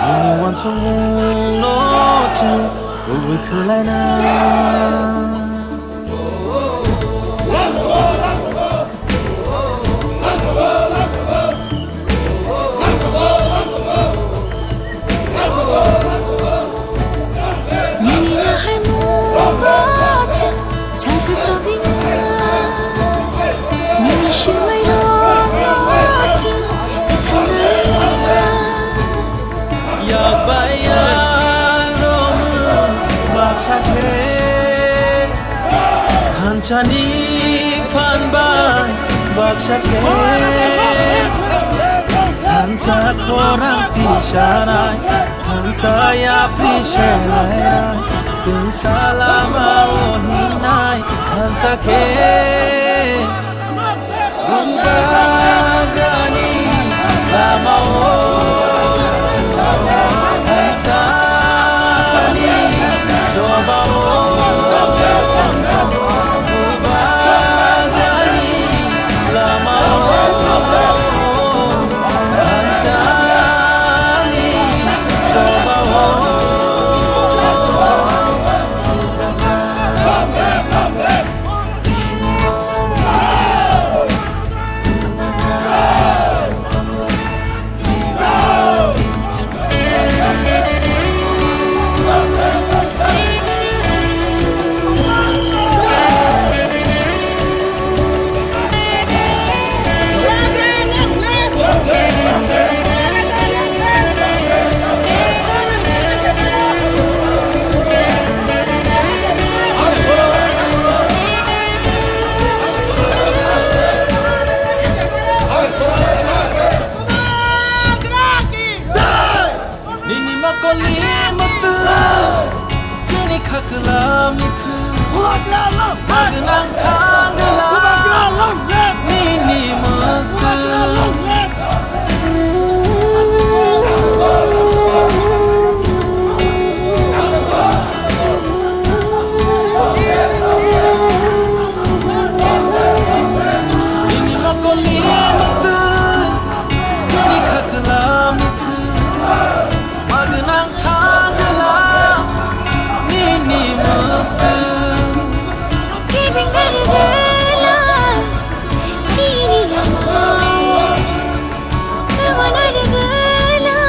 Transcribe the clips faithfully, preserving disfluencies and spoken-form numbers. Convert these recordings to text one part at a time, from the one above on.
Nini uansukmungno chwng kubui khlaina. Nini naharmungo chwng salsa sogwina. Nini swmairokno chwng kwthangna rwna. Yak bai yak romwi baksa khe, thansani phan bai baksa khe, thansa khorang tisanai, thansa yapri selainai, tungsa lama o hingnai, thansa khe. Bubagrani lama o, thansani choba o, Bubagrani lama o, thansani choba o. Nini mokol ni mwtwng, chini khaklam ni thwng, magnang thanglam, nini mwtwng. Nini mokol ni mwtwng, chini khaklam ni thwng, magnang thanglam, nini mwtwng. Giving the love, chini lama. Kwmana rwgwla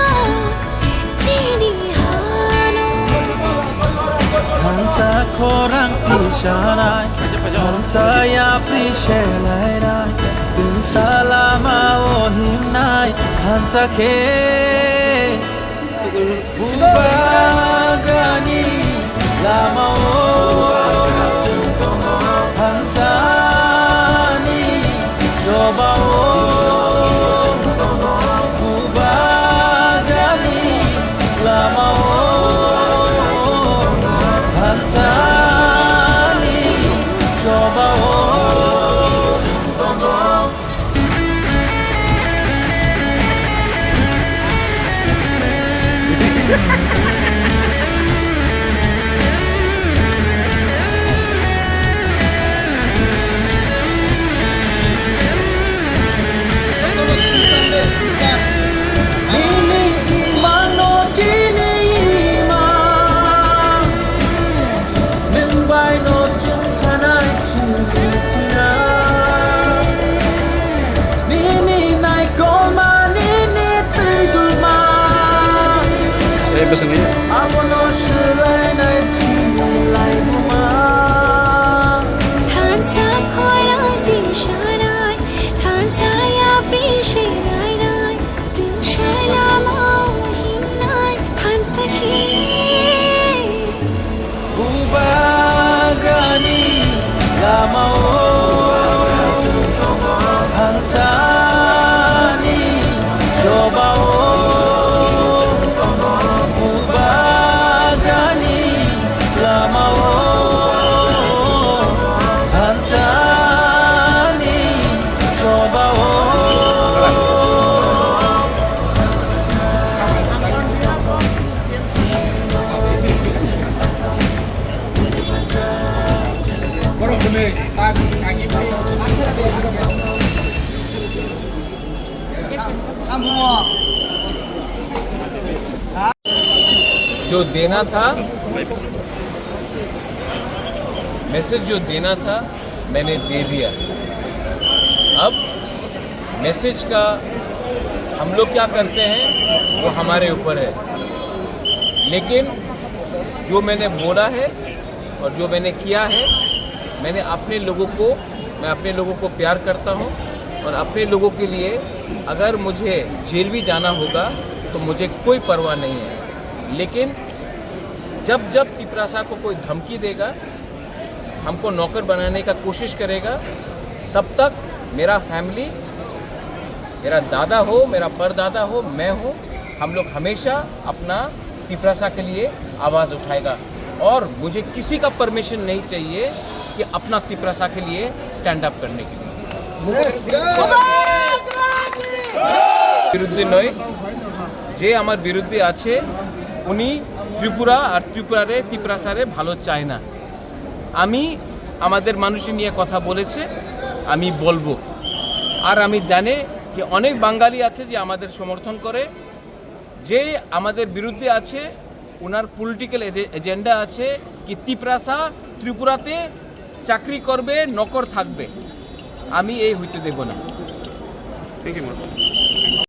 chini hano. Thansa khorang tisanai, thansa yapri selainai, tungsa lama o himnai, thansa khe. Bubagrani lama o, thansani choba o. Bubagrani lama o, thansani choba o. Nini imang no chini imang. Nwng bai no chwng sanai chwng khwna. Nini naikolma, nini twi dulma. Abono swlainai chini laimuma. Thansa khorang tisanai, thansa yapri selainai. Tungsa lama o himnai thansa khe. Bubagrani lama o, thansani choba o. Bubagrani lama o, thansani choba o. Borok hwnwi tak kagi bai. जो देना था, मैसेज जो देना था, मैंने दे दिया। अब मैसेज का हम लोग क्या करते हैं, वो हमारे ऊपर है। लेकिन जो मैंने बोला है और जो मैंने किया है, मैंने अपने लोगों को, मैं अपने लोगों को प्यार करता हूँ और अपने लोगों के लिए अगर मुझे जेल भी जाना होगा तो मुझे कोई परवाह नहीं है। लेकिन जब जब तिपरासा को कोई धमकी देगा, हमको नौकर बनाने का कोशिश करेगा, तब तक मेरा फैमिली, मेरा दादा हो, मेरा परदादा हो, मैं हूँ, हम लोग हमेशा अपना तिपरासा के लिए आवाज़ उठाएगा। और मुझे किसी का परमिशन नहीं चाहिए कि अपना तिपरासा के लिए स्टैंड अप करने के लिए। বিরুদ্ধে নয়, যে আমার বিরুদ্ধে আছে উনি ত্রিপুরা আর ত্রিপুরারে, তিপ্রাসারে ভালো চায় না। আমি আমাদের মানুষের নিয়ে কথা বলেছে, আমি বলবো। আর আমি জানি যে অনেক বাঙালি আছে যে আমাদের সমর্থন করে, যে আমাদের বিরুদ্ধে আছে ওনার পলিটিক্যাল এজেন্ডা আছে কি তিপ্রাসা ত্রিপুরাতে চাকরি করবে, নকর থাকবে। আমি এই হইতে দেব না। Thank you, ma'am.